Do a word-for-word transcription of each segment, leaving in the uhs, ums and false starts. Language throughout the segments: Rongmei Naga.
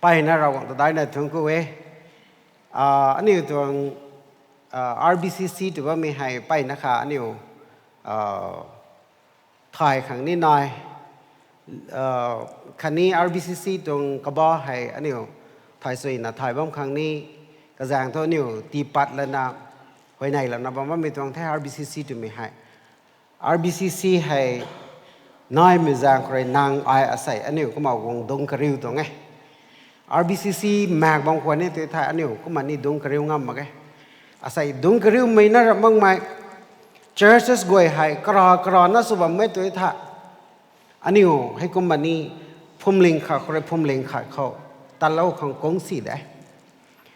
Mpeyna Ravguangc ta daihna thuanc ku e. Aniu tuang R B C C tw bammei hei mpeyna kha aniu thay khang ni nai. Khatni R B C C tuang kaba hei aniu thay suina thay bam khang ni, kazaeng thu aniu tii pat lana, huayney lana bam bammei tuang the R B C C twmei hei. R B C C hei naimei zaeng khou rui nang ai asei aniu kumna guang dungc kariu tuang e. R B C C maek bam khwan ni tu thei aniu kumna ni dungc kariu ngam mak ge. Asei dungc kariumei na ra makmei churches guay hei kara karana sw bammei tu thei, aniu heikumna ni phwamling khat khou rui phwamling khat khou tatlou khang kungc si de.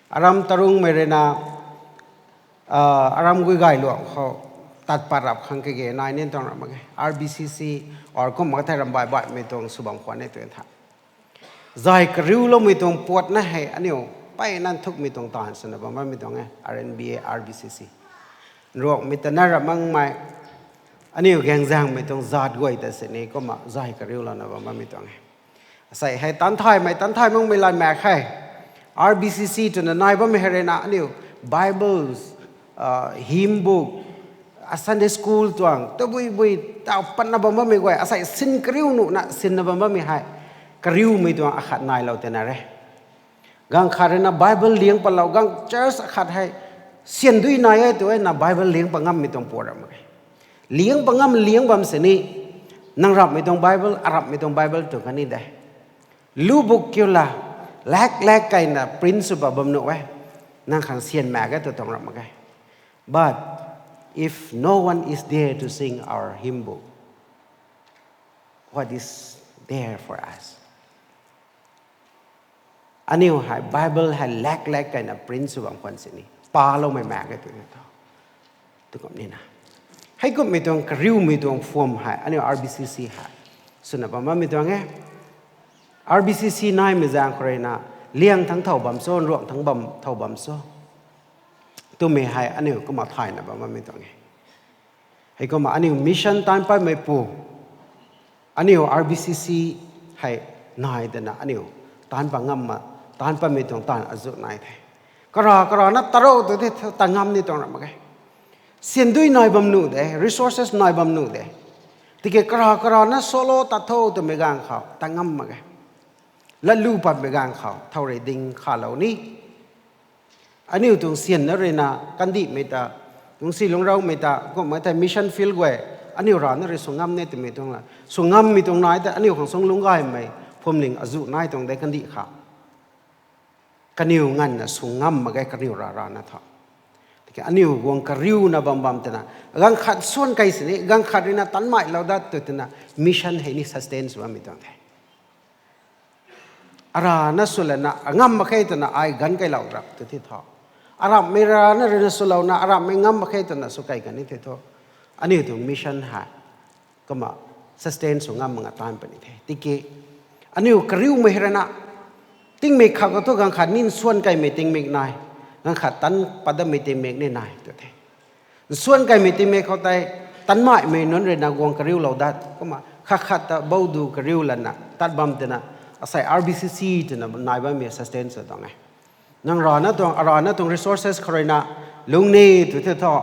Aram tarungmei ruina aram gui gayluang khou tat pat rap khang kage nai ni tuang ra mak ge. R B C C or kumna thei rambai baihmei tuang sw bam khwan ni tu thei, zay kariuloumei tuang puatna hei aniu mpeyna nthukmei tuang taanv swna bam bammei tuang e, R N B A, R B C C. Nruanghmei ta na ra makmei, aniu gaengzaengmei tuang zaat guay ta sini kumna zay kariulouna bam bammei tuang e. Asei hei tanc thaymei, tanc thay makmei lat maek hei R B C C twna nai bammei hei ruina aniu Bibles, hymn book, Sunday school tuang tabui bui taw patna bam bammei guay asei sin kariu nuhna sinna bam bammei hei kariumei tuang akhat nailou tina re. Ganv khat ruina Bible liang patlou, ganv church akhat hei syan dui nai e tu e na Bible liang pat ngammei tuang puat ra mak ge. Liang pat ngam liang bam sini, nang rapmei tuang Bible, aramhmei tuang Bible tu kani de. Lu buk kiu la, lak lak kaina print sw pat bam nuh e. Nang khang syan maek ge tu tuang ra mak ge. But if no one is there to sing our hymn book, what is there for us? Aniu hei Bible hei lak lak kaina print sw bam khwan sini paloumei maek ge twna tho. Tu kum nina, heikumhmei tuang kariumei tuang form hei aniu R B C C hei swna bam bammei tuang e. R B C C naimei zaeng khou ruina liang thangc thow bam cho, nruangh thangc bam thow bam cho twmei hei aniu kumna thayna bam bammei tuang e. Heikumna aniu mission taanc patmei pu, aniu R B C C hei nai dana aniu taanc pat ngamna, taanc patmei tuang taanv azuh nai the. Kara karana tarou tu the, ta ngam ni tuang ra mak ge. Syan dui nai bam nuh de, resources nai bam nuh de. Tiki kara karana solo tat tho twmei ganv khou ta ngam mak ge. Latlu patmei ganv khou thow rui ding khalou ni. Aniu tuang syan na ruina kandihmei ta, lungcsi lungcraumei ta kumna thei mission field guay aniu rana rui sw ngam ni twmei tuang la, sw ngammei tuang nai ta aniu khang sung lungc gaymei phwamling azuh nai tuang de kandih kha. Kaniw nganvna sw ngam mak ge, kaniw ra rana tho. Tiki aniu guang kariuna bam bam twna, ganv khat suan kei sini, ganv khat ruina tanmei lou dat tu twna mission hei ni sustain sw bammei tuang the. Arana swlana, angam mak khe twna ai ganv keilou rap tu ti tho. Aramhmei rana ruina swlouna, aramhmei ngam mak khe twna sw kei kan ni the thu, aniu tuang mission hei kumna sustain sw ngam mak nga taanv puni the. Tiki aniu kariumei hei rana, tingmik khat khou thu ganv khat ni nsuan keimei tingmik nai, ganv khat tan pat datmei tingmik ni nai tu the. Nsuan keimei tingmik khou tei, tanmeimei nunc ruina guang kariulou dat kumna khat khat ta boudu kariu lana tat bam twna, asei R B C C twna nai bammei sustain sw tuang e. Nang rana tuang, arana tuang resources khou ruina lung ni tu the tho.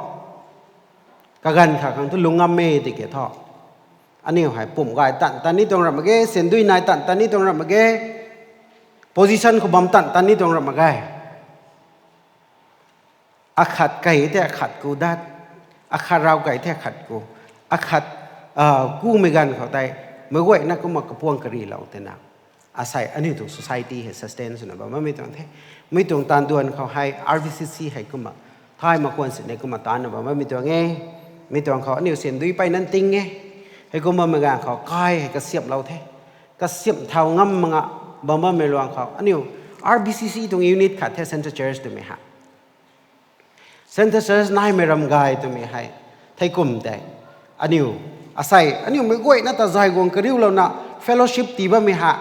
Kaganv khat khang thu lung ngam e tiki tho, aniu hei pumc gay tan tan ni tuang ram mak ge, syan dui nai tan tan ni tuang ram mak ge, position khou bam tan tan ni tuang ram mak ge. Akhat kei the akhat ku dat, akhat rav kei the akhat ku, akhat kumei ganv khou tei, meic guayna kumna kapuang karilou twna, asei aniu tuang society hei sustain swna bam bammei tuang the. Mi tuang taanv duan khou hei R B C C hei kumna thay mak khwan sini kumna taanvna bam bammei tuang e. Mi tuang khou aniu syan dui peyna nting e. Hei kumna mei ganv khou kai hei kasiamhlou the. Kasiamh thau ngam mak nga bam bammei luang khou aniu R B C C tuang unit khat the, Central Church twmei hei. Central Church naimei ram gay twmei hei thei kum tei, aniu, asei aniu meic guayna ta zay guang kariulouna fellowship tii bammei hei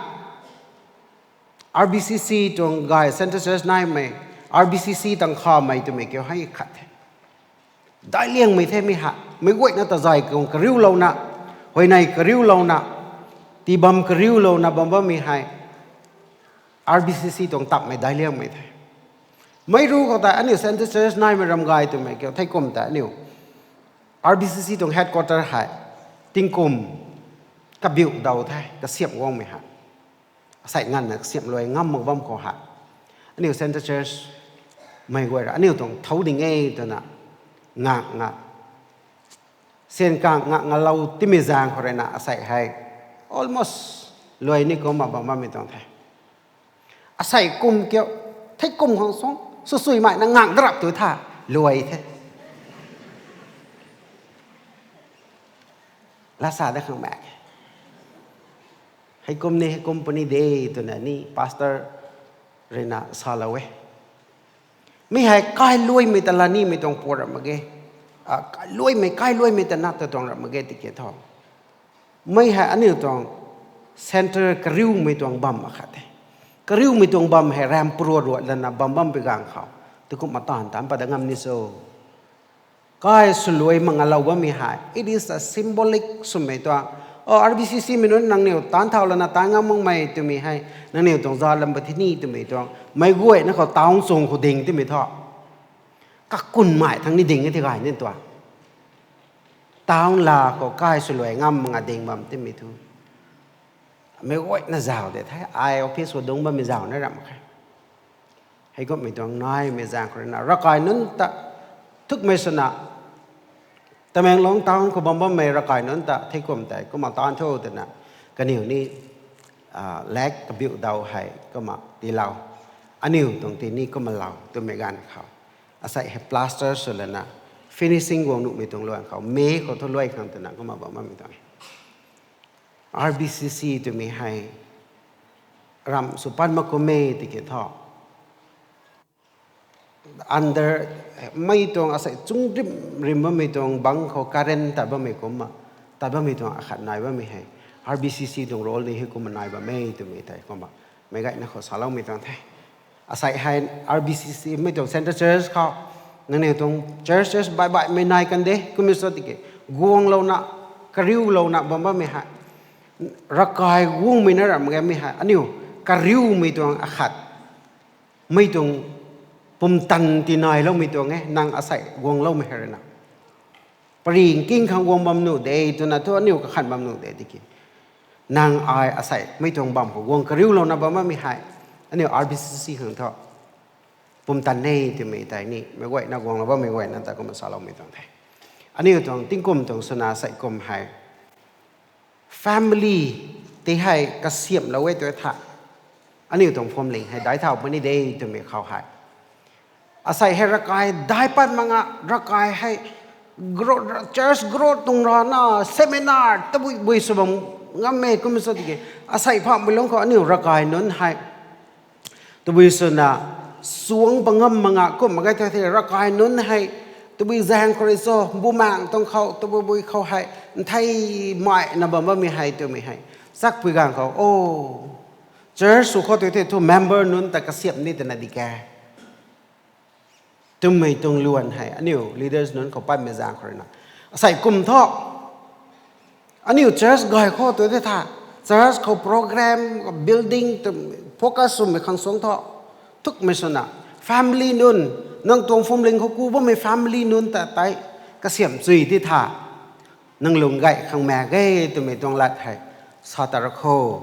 R B C C tuang gay Central Church naimei, R B C C tang khamei twmei kiu hei khat the. Daic liangmei themei hei meic guayna ta zay guang kariulouna, huayney kariulouna, tii bam kariulouna bam bammei hei R B C C tuang tapmei daic liangmei the. Mei ru khou tei aniu Central Church naimei ram gay twmei kiu thei kum tei aniu R B C C tuang headquarter hei tingkum kabiu daw the, kasiamh guangmei hei. Asei nganvna kasiamh luai ngam mak bam khou hei, aniu Central Church mei guay ra aniu tuang thou ding e twna ngak nga, syan kang ngak ngalou timei zaeng khou ruina asei hei almost luai ni kumna bam bammei tuang the. Asei kum kiu, thei kum khang suang swsuimei na ngak darap tu tha, luai the. Lasa da khang mak e. Hei kum ni, hei kum puni de twna ni pastor ruina salou e. Mi hei kailuaimei ta la nimei tuang pua rap mak ge. A, kailuaimei, kailuaimei ta na ta tuang rap mak ge tiki thu, mei hei aniu tuang centre kariumei tuang bam akhat the. Kariumei tuang bam hei ram pruat ruat lana bam bam pi gang khou, tu kumna taanv taanc pat da ngam ni cho. Kai swluai mak ngalou bammei hei, it is a symbolic swmei tuang. O, R B C C mei nunc nangniw taanc thau lana taanc ngam makmei twmei hei nangniw tuang za lam pat thi ni twmei tuang. Meic guayna khou town chung khou ding timei thu, kakunmei thang ni ding e thi gay ni tuang. Town la khou kai swluai ngam mak nga ding bam timei thu, meic guayna zauc de the, ai office khou dungc bammei zauc na ramh khe. Hei kumhmei tuang naimei zaeng khou ruina ravkai nunc ta thukmei swna, Tamenglong town khou bam bammei ravkai nunc ta thei kum tei kumna taanv tho twna, kaniw ni, a, lak kabiu daw hei kumna tiilou, aniu tuang ti ni kumna lou twmei ganv khou, asei hei plaster sw lana finishing guang nuhmei tuang luan khou May khou thu luai khang twna kumna bam bammei tuang e. R B C C twmei hei ramh sw pat mak kum e tiki thu, under, mei tuang asei chung rim rim bammei tuang bang khou current tat bammei kumna, tat bammei tuang akhat nai bammei hei, R B C C tuang role ni hei kumna nai bam e twmei tei kumna meic guayna khou saloumei tuang the. Asei hei R B C C mei tuang Central Church khou, nangniw tuang church, church baih baihmei nai kan de, kummei sw tiki, guanglouna, kariulouna bam bammei hei, ravkai guangmei na ramh mak ge mi hei, aniu kariumei tuang akhat, mei tuang pumtan tinailoumei tuang e, nang asei guangloumei hei ruina. Pary nking khang guang bam nuh de twna thu aniu kakhan bam nuh de tiki, nang ai asei mei tuang bam khou guang kariulouna bam bammei hei, aniu R B C C khang thu pumtan e twmei tei ni meic guayna guanglou bammei guayna ta kumna saloumei tuang the. Aniu tuang tingkum tuang swna sei kum hei family tei hei kasiamhlou e tu tha, aniu tuang phuamling hei daic thau puni de twmei khou hei, asei hei ravkai daic pat mak nga, ravkai hei grow, church growth tuang rana seminar tabui bui sw bam ngam e kummei sw tiki, asei phammei lungc khou aniu ravkai nunc hei tabui swna suang pa ngam mak nga kumh mak ge the, the ravkai nunc hei tabui zaeng khou rui cho, bumaengc tuang khou, tabui bui khou hei nthei maina bam bammei hei twmei hei chakpui ganv khou, o, church sw khou tu the thu member nunc ta kasiamh ni twna di ke twmei tuang luan hei aniu leaders nunc khou patmei zaeng khou ruina, asei kum thu aniu church gay khou tu the tha, church khou program, building tu focus swmei khang suang thu, thukmei swna, family nunc, nang tuang phuamling khou ku bammei family nunc ta tei kasiamh chui ti tha, nang lung gay khang mak ge twmei tuang lat hei sa ta ra kho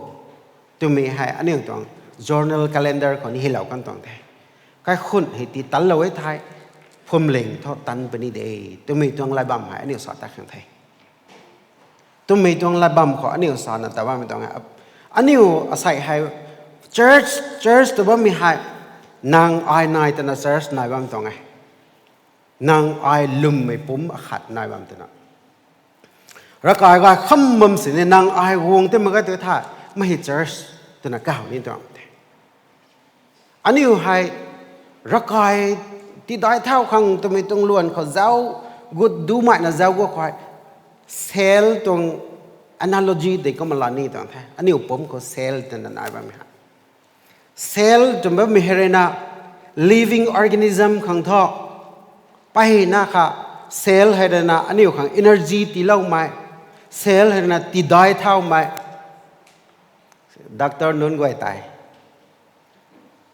twmei hei aniu tuang journal calendar khou ni hylou kan tuang the. Kaikhunh hei ti tanlou e thei, phuamling thu tan puni de twmei tuang lat bam hei aniu sa ta khang the. Twmei tuang lat bam khou aniu sana ta bammei tuang e. Aniu asei hei church, church tw bammei hei, nang ai nai twna church nai bam tuang e. Nang ai lwmmei pumc akhat nai bam twna, ravkai gay kham bam sini nang ai guang ti mak ge tu tha, mei hei church twna kaw ni tuang the. Aniu hei ravkai tidaic thau khang twmei tuang luan khou zauc gut dumeina zauc guay khou hei, cell tuang analogy tei kumna la ni tuang the. Aniu pumc khou cell twna nai bammei hei, cell twmei bammei hei ruina living organism khang thu, peyna kha cell hei ruina aniu khang energy tiiloumei, cell hei ruina tidaic thaumei, doctor nunc guay tei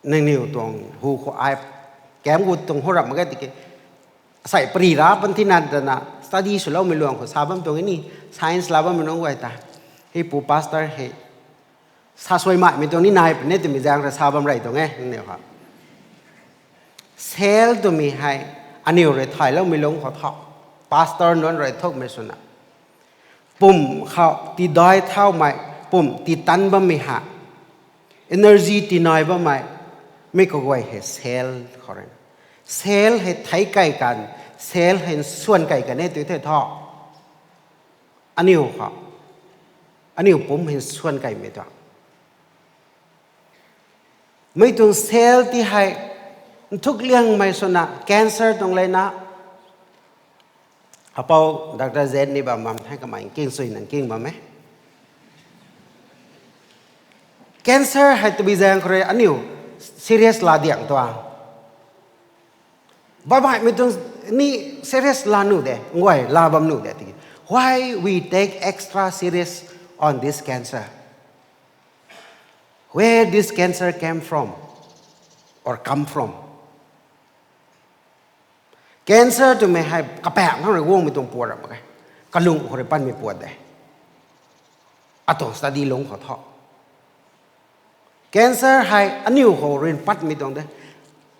nangniw tuang hu khou ai, kam gut tuang hu rap mak ge tiki, asei pari ra pan thina dana study swloumei luang khou sa bam tuang ni, science la bammei nunc guay ta. Hei pu pastor hei, sa suai maimei tuang ni nai puni twmei zaeng rui sa bam rey tuang e, nangniw ha. Cell twmei hei, aniw rui thayloumei lungc khou tho. Pastor nunc rui thukmei swna. Pum khou tidai thaumei, pum titan bammei ha. Energy tinai bammei, mi kaguay hei cell khou rui. Cell hei thei kei kan, cell hei nsuan kei kan e tw the tho. Aniw khou, aniw pum hei nsuan keimei tuang. Mei tuang cell ti hei, nthuk liangmei swna, cancer tuang leina, apou doctor Zen ni bam bam the kamei nking sui nang king bam e. Cancer hei tabui zaeng khou rui aniu serious la diang tuang. Baihmei tuang ni serious la nuh de, nguay la bam nuh de tiki. Why we take extra serious on this cancer? Where this cancer came from or come from? Cancer twmei hei kapaeng khang rui guangmei tuang puat ra mak ge. Kalung khou rui panmei puat de. Atuang study lung khou tho. Cancer hei aniu khou rui patmei tuang de.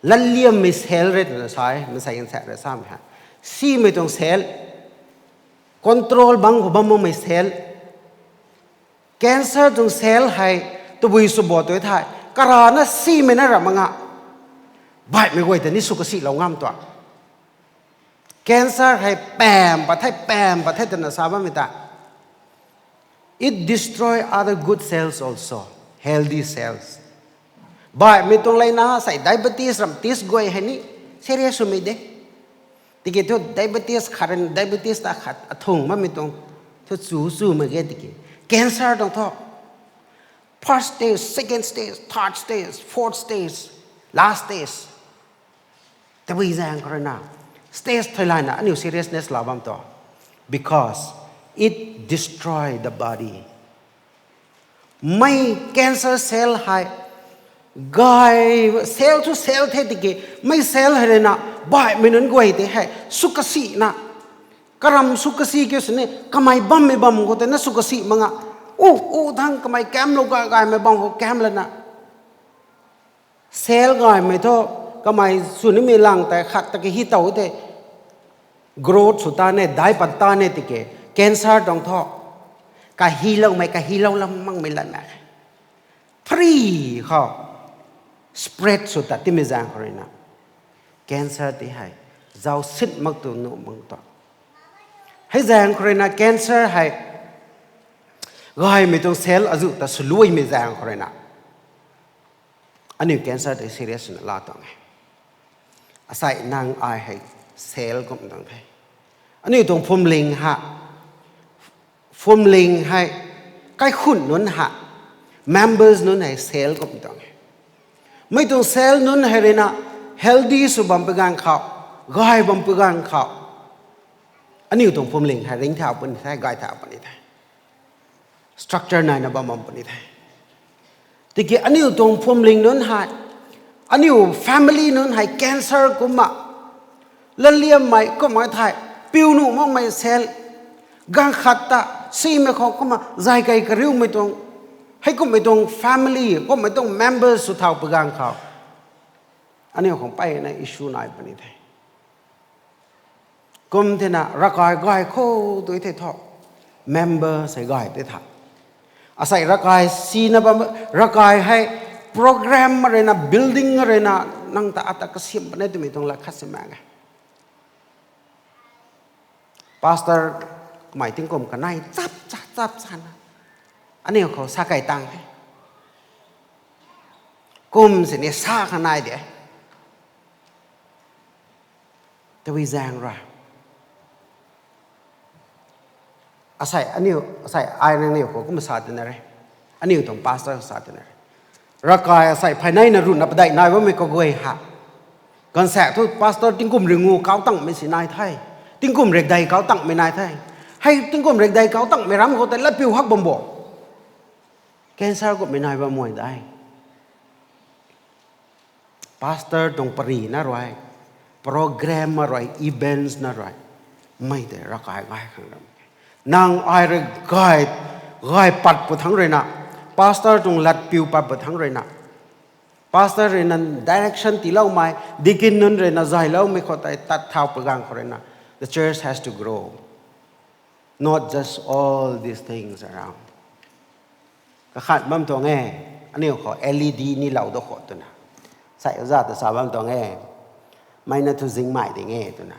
Latliammei cell rui twna sa e, mansei nsa rui samei hei. Simei tuang cell, control bang khou bam makmei cell. Cancer tuang cell hei tabui sw bo tu thei, karana simei na ra mak nga. Baihmei guay ta ni sw kasihlou ngam tuang. Cancer hei pam pat the, pam pat the twna sa bammei ta. It destroy other good cells also, healthy cells. Baihmei tuang leina sei diabetes ram test guay hei ni serious swmei de. Tiki thu diabetes khat rui diabetes ta khat athung bammei tuang thu chu chu mak ge tiki. Cancer tuang thu first stage, second stage, third stage, fourth stage, last stage. Tabui zaeng khou rui na, stage thei layna aniu seriousness la bam tuang. Because it destroy the body. Mei cancer cell hei, gay cell thu cell the tiki, mei cell hei rui na, baihmei nunc guay tei hei sw kasihna, karam sw kasih kiu sini, kamei bammei bam khou tei na sw kasih mak nga. U, u thang kamei kamlou ga, gaymei bam khou kam lana. Cell gaymei thu, kamei sw nimei lang tei khat ta kahi tow tei growth sw ta ne, dai pat ta ne tiki, cancer tuang thu, kahiloumei, kahilou lam makmei lan mak. Free khou spread sw ta timei zaeng khou rui na, cancer ti hei zauc sit mak tu nuh mak tu. Hei zaeng khou rui na cancer hei gaymei tuang cell azuh ta swluaimei zaeng khou rui na, aniu cancer tei serious na la tuang e. Asei nang ai hei cell kum tuang the. Aniu tuang phuamling ha, phuamling hei, kaikhunh nunc ha, members nunc hei cell kum tuang e. Mei tuang cell nunc hei rui na healthy sw bam pui ganv khou, gay bam pui ganv khou, aniu tuang phuamling hei ringcthau puni the, gaythau puni the. Structure naina bam bam puni the. Tiki aniu tuang phuamling nunc hei, aniu family nunc hei cancer kumna, latliammei kumna thei, piu nuh makmei cell, ganv khat ta, simei khou kumna, zay kei kariumei tuang, heikumhmei tuang family, kumhmei tuang members sw thau pui ganv khou, aniu khang mpeyna issue nai puni the. Kum thena ravkai gay khou tu thei thu, member sei gay tei tha. Asei ravkai sina bam, ravkai hei program rui na, building rui na, nang ta ata kasiam puni twmei tuang lat khat si mak e. Pastor, kamei tingkum kanei chap chap chap chana, aniu khou sa kei tang the. Kum sini sa kha nai de. Tabui zaeng rui, asei aniu, asei ai nangniw khou kumna sa tina re. Aniu tuang pastor sa tina re. Ravkai asei pheyneina ruhna padeih nai bammei kaguay ha, ganvsaekc thu pastor tingkum ringu kau tangmei si nai the. Tingkum rekdei kau tangmei nai the. Hei tingkum rekdei kau tangmei ram khou tei latpiu hak bam bo. Cancer kummei nai bam mei de. Pastor tuang pari na rui, program na rui, events na rui, mei tei ravkai gay khang ram. Nang ai rui gay, gay pat pu thangc rui na, pastor tuang lat piu pat pu thangc rui na, pastor rui na direction tiiloumei, deacon nunc rui na zayloumei khou tei tat thau pu ganv khou rui na, the church has to grow. Not just all these things around. Kakhat bam tuang e, aniu khou L E D ni lou da khou twna. Sai uza ta sa bam tuang e, mei na thu zingmei ding e twna.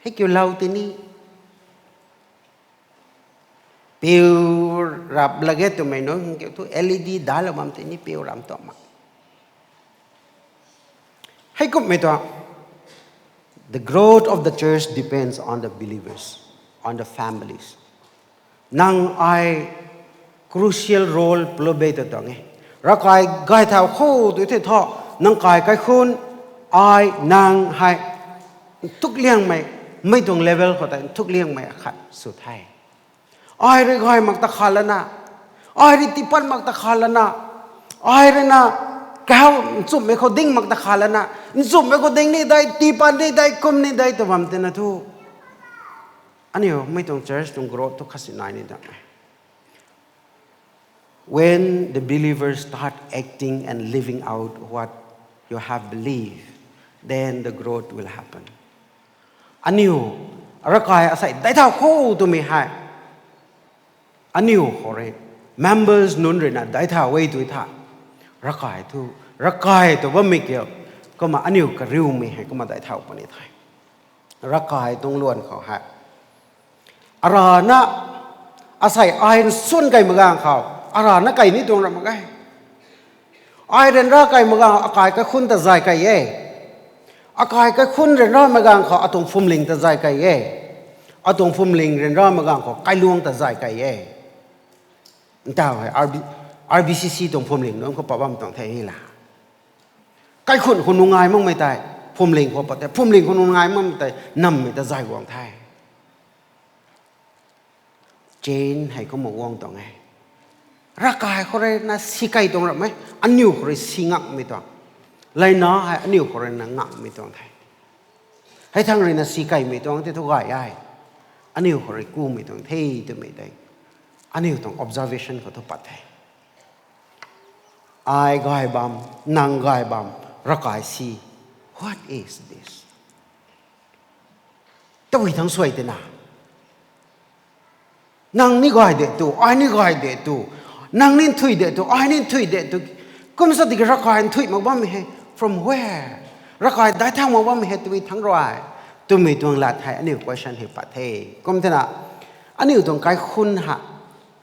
Hei kiu lou tini. Piu rap lage twmei nunc kiu thu L E D dalou bam tini piu ram tuang ma. Hei kumhmei tuang, the growth of the church depends on the believers, on the families. Nang ai crucial role play ta tuang e. Ravkai gay thau khou tu the thu, nang kai kaikhunc, ai, nang hei, nthuk liangmei, mei tuang level khou tei nthuk liangmei akhat sw the. Ai rui gay mak ta kha lana, ai rui tiipat mak ta kha lana, ai rui na kaw nchumhmei khou ding mak ta kha lana, nchumhmei khou ding ni dei, tiipat ni dei, kum ni dei tw bam tina thu, aniu mei tuang church tuang growth thu khat si nai ni da. When the believers start acting and living out what you have believed, then the growth will happen. Aniu, ravkai asei dai thau khou twmei hei, aniu khou rui, members nunc rui na dai thau e tw tha, ravkai thu, ravkai tw bammei kiu, kumna aniu kariumei hei kumna dai thau puni the. Ravkai tuang luan khou hei, arana, asei ai nsuan kai mak ganv khou, arana kai ni tuang ram mak ge. Ai ryanra kai mak ganv akai kaikhunc ta zay kai e. Akai kaikhunc ryanramei ganv khou atuang phwamling ta zay kai e. Atuang phwamling ryanramei ganv khou kailuang ta zay kai e. Ntaw hei R B, R B C C tuang phwamling nunc khou pat bam tuang the hei la. Kaikhunc khou nungai makmei tei, phwamling khou pat the, phwamling khou nungai makmei tei, nammei ta zay guang the. Chain hei kumna guang tuang e. Ravkai khou rui na si kai tuang ram e, aniu khou rui si ngakmei tuang. Layna hei aniu khou rui na ngakmei tuang the. Hei thangc rui na si kaimei tuang the thu gay e. Aniu khou rui kumei tuang the twmei tei, aniu tuang observation khou thu pat the. Ai gay bam, nang gay bam, ravkai si. What is this? Tabui thangc suai tina. Nang ni gay de tu, ai ni gay de tu. Nang ni nthui de tu, ai ni nthui de tu. Kum sa tiki ravkai nthui mak bammei hei, from where? Ravkai dai thau mak bammei hei tabui thangc rui twmei tuang lat hei aniu question hei pat the. Kum thena, aniu tuang kaikhunc ha,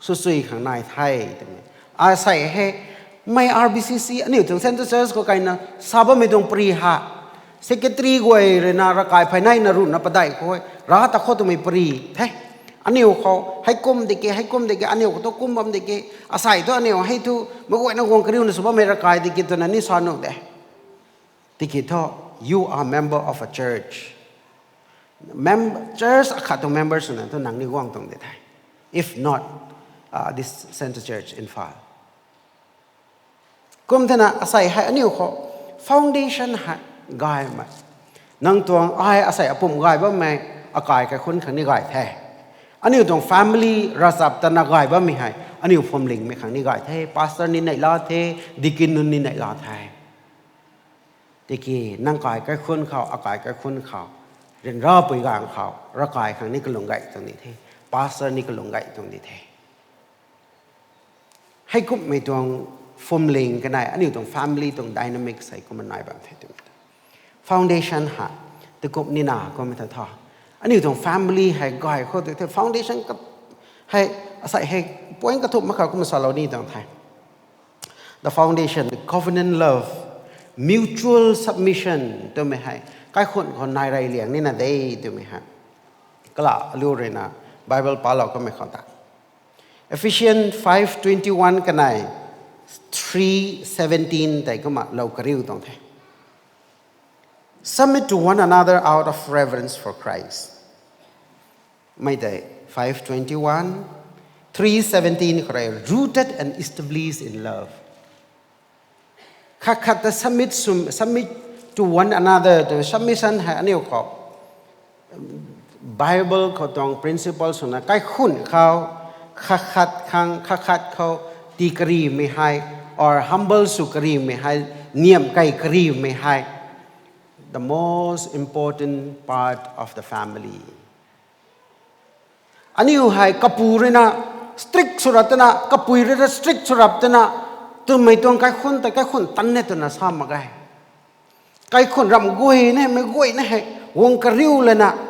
swsui khang nai the twmei. Asei hei, mei R B C C, aniu tuang Central Church khou kaina sa bammei tuang pari ha, secretary guay rui na ravkai phey naina ruhna padeih khou, ra ta khou twmei pari the. Aniu khou hei kum de ke, hei kum de ke, aniu khou tu kum bam de ke, asei tu aniu hei thu meic guayna guang kariuna sw bammei ravkai de ke twna ni sa nuh de. Tiki thu, you are member of a church. Mem-, church akhat tuang member swna thu nang ni guang tuang de the. If not, uh, this Central Church Imphal. Kum thena asei hei aniu khou foundation hei gaymei. Nang tuang ai asei apum gay bammei, akai kaikhunc khang ni gay the. Aniu tuang family ravchap tana gay bammei hei, aniu phwamlingmei khang ni gay the, pastor ni neihla the, deacon nunc ni neihla the. Tiki nang kai kaikhunc khou, akai kaikhunc khou, ryanrapui ganv khou, ravkai khang ni kalung gay tuang ni the, pastor ni kalung gay tuang ni the. Heikumhmei tuang phwamling kanei, aniu tuang family tuang dynamics hei kumna nai bam the twmei tuang. Foundation ha, tikum nina kummei ta tha. Aniu tuang family hei gay khou tu the foundation ka, hei, asei hei point kathumh mak khou kumna salou ni tuang the. The foundation, the covenant love, mutual submission twmei hei, kaikhunc khou nai rey liang nina de twmei hei, kala alu rui na Bible palou kamei khou ta. Ephesians five twenty-one kanei three seventeen tei kumna lou kariu tuang the. Submit to one another out of reverence for Christ. Mei tei five twenty-one, three seventeen khou rui, rooted and established in love. Khat khat ta submit, sum, submit to one another, to submission hei aniu khou Bible khou tuang principle swna kaikhun khou, khat khat khang, khat khat khou, tii karimei hei, or humble sw karimei hei, niamh kei karimei hei, the most important part of the family. Aniu hei kapu rui na strict sw rap twna, kapui rui na strict sw rap twna, twmei tuang kaikhun ta kaikhun tan e twna sa mak ge. Kaikhun ramh guay na, mei guay na hei, guang kariu lana,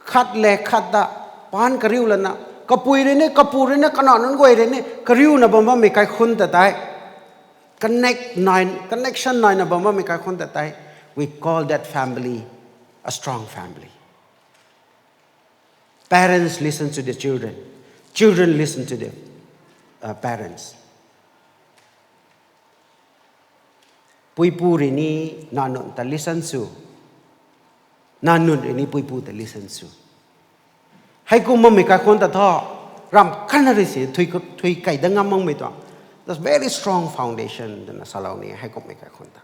khat le khat ta, paan kariu lana, kapui rui ni, kapu rui ni, kana nunc guay rui ni, kariuna bam bammei kaikhun ta tei, connect nai, connection naina bam bammei kaikhun ta tei, we call that family a strong family. Parents listen to the children. Children listen to the uh, parents. Puipu rui ni nac nunc ta listen sw. Nac nunc rui ni puipu ta listen sw. Heikum bammei kaikhun ta thu, ramh khatna rui si thui, thui kei dat ngam makmei tuang, that's very strong foundation twna salou ni heikumhmei kaikhun ta.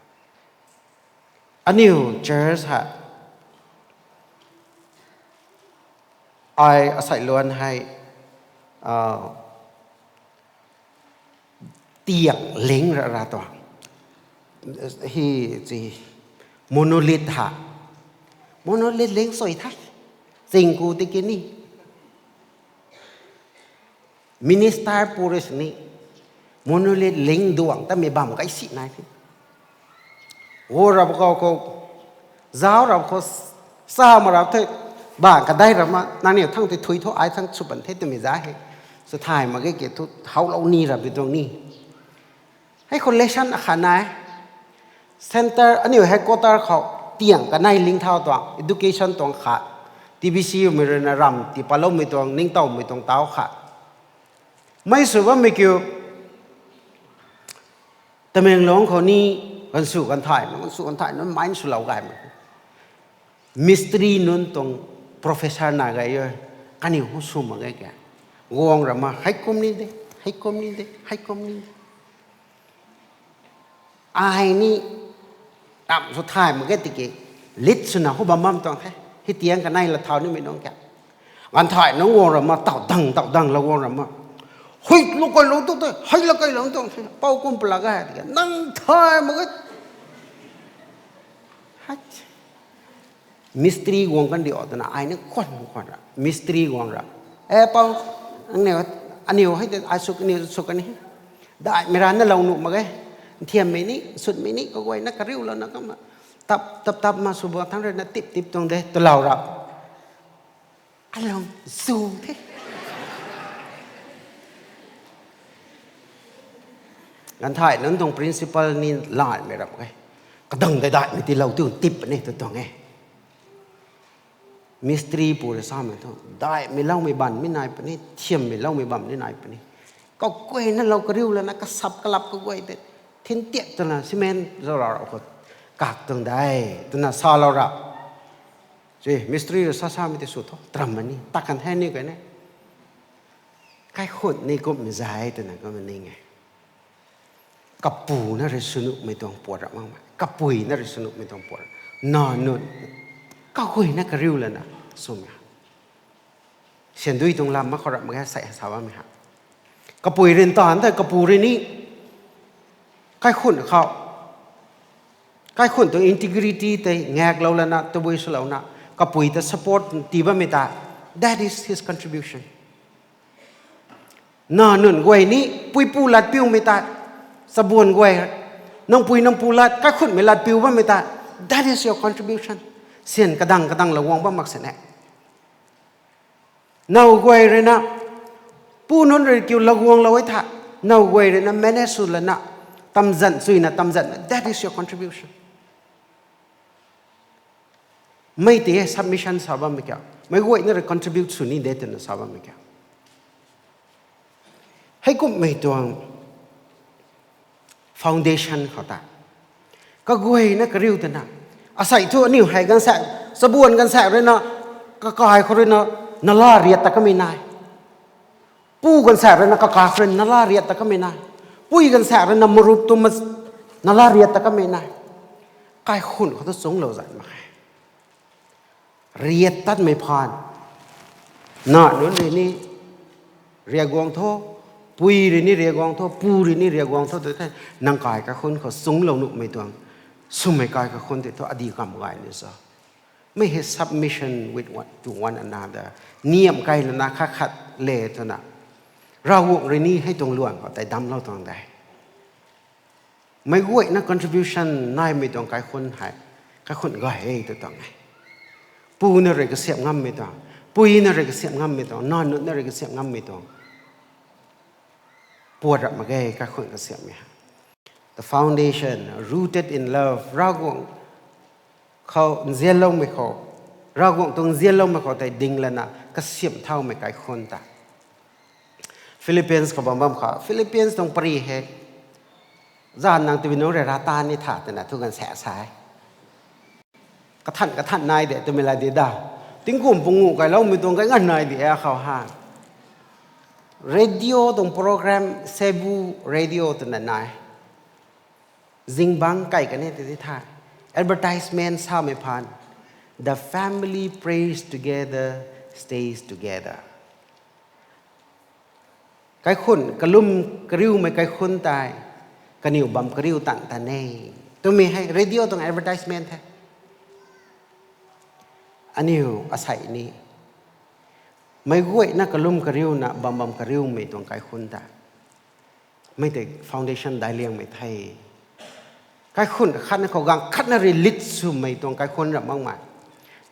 Aniu church hei, ai asei luan hei, tiang ling ra ra tuang. Hi, chi, monolith ha. Monolith ling sui the. Chingku tiki ni minister pu rui sini monolith ling duang tamei bam kai si nai the. Guang rap khou khou, zauc rap khou, sa ma rap the, bang kadai rap ma, nangniw thang tei thui thu ai thang sw pan the twmei za he. Sw thay mak ge ki thu howlou ni rap bi tuang ni. Hei khou lesson akhat nai. Centre aniu headquarter khou tiang kanei ling thau tuang, education tuang khat. T B C mei rui na ramv tii patloumei tuang, ningtowmei tuang tau khat. Mei sw bammei kiu, Tamenglong khou ni ganvsw ganvthai, ganvsw ganvthai nunc mine swlou gaymei. Mistri nunc tuang professor na gay e, kaniw hu sw mak ge ke. Guang rama, heikum ni de, heikum ni de, heikum ni de. Ai ni, tam sw thay mak ge tiki, lit swna hu bam bam tuang the. Hei tiang kanei la thau nimei nunc ke. Ganvthai nunc guang rama, taw dang, taw dang la guang rama. Hui, lou kai lou tu te, hei la kai lou tuang the, pou kum pala ga tiki, nang thay mak ge. Mistri guang kan di o twna, ai ni khwan khwan ra. Mistri guang ra. E pou, aniu, aniu hei te, ai suk, aniu suk kan hi. Daihmei ra na lou nuh mak ge. Nthiammei ni, sutmei ni, kaguayna kariu louna kumna. Tap, tap, tap ma sw bam thangc rui na tip, tip tuang de, twlou ra. Alung zu the. Ganvthai nunc tuang principle ni laymei rap e. Kadang dai daihmei tiilou tu tip puni tu tuang e. Mistri pu rui samei thu, daihmei loumei bam ni nai puni, thiammei loumei bam ni nai puni. Kaguayna lou kariu lana kasap kalap kaguay tei, thin tiak twna cement zauc rau rau khou kak tuang de, twna salou ra. Mistri rui sa samei tei sw tho, taram ma ni, ta kan the ni kai ne. Kaikhun ni kumhmei zay twna kumna ning e. Kapuna rui swnuhmei tuang puat ra makmei, kapuina rui swnuhmei tuang puat ra. Nac nunc, kaguayna kariu lana swmei. Syan dui tuang lam mak khou rap mak ge sei sa bammei ha. Kapui rui ntan the, kapu rui ni kaikhun khou, kaikhun tuang integrity tei ngaklou lana, tabui swlouna, kapui ta support tii bammei ta, that is his contribution. Nac nunc guay ni puipu lat piumei ta, chabuan guay, nangpui nangpu lat, kaikhunmei lat piu bammei ta, that is your contribution. Syan kadang kadang la guang bam mak sini. Nac guay rui na, pu nunc rui kiu la guanglou e tha, nac guay rui na manage sw lana, tamzan suina tamzan, that is your contribution. Mei tei e submission sa bammei kiu, meic guayna rui contribute sw ni de twna sa bammei kiu. Heikumhmei tuang foundation khou ta, kaguayna kariu twna, asei thu aniu hei ganvsaekc, chabuan ganvsaekc rui na, kakai khou rui na, nala riat ta kamei nai. Pu ganvsaekc rui na, kakai khou rui na, nala riat ta kamei nai. Pui ganvsaekc rui na, marup tu ma, Nala riat ta kamei na. Kaikhunh khou tu chunglou zat mak khe. Riat tatmei phaan. Na nunc rui ni riaguang tho, pui rui ni riaguang tho, pu rui ni riaguang tho, tu the, nang kai kaikhunh khou chunglou nuhmei tuang, swmei kai kaikhunh tei thu adih kam gay ni sa. Mei hei submission with one, to one another. Niam kai lana khat khat le twna. Ravguangc rui ni hei tuang luan khou tei damclou tuang de. Meic guayna contribution naimei tuang kaikhunh hei, kaikhunh gay e tw tuang e. Pu na rui kasiamh ngammei tuang, pui na rui kasiamh ngammei tuang, na nunc na rui kasiamh ngammei tuang. Puat rap mak ge kaikhunh kasiamhmei hei. The foundation, rooted in love, Ravguangc khou nzianloumei khou, Ravguangc tuang nzianloumei khou tei ding lana kasiamh thaumei kaikhunh ta. Philippians khou bam bam kha, Philippians tuang pary hei, zanc nang twmei nunc rui ra ta ni tha twna thu ganv sa sa e. Kathan kathan nai de twmei la di da. Tingkum pungu kailoumei tuang kai nganv nai di e khou ha. Radio tuang program, Cebu Radio twna nai. Zingbangc kai kan e ti di tha. Advertisement samei phaan, The family prays together, stays together. Kaikhunh kalum kariumei kaikhunh tei kaniw bam kariu tan tan e twmei hei radio tuang advertisement the. Aniu asei ni meic guayna kalum kariuna bam bam kariumei tuang kaikhunh ta mei tei foundation daic liangmei the. Kaikhunh khatna khou gaanv khatna rui lit swmei tuang kaikhunh ram makmei.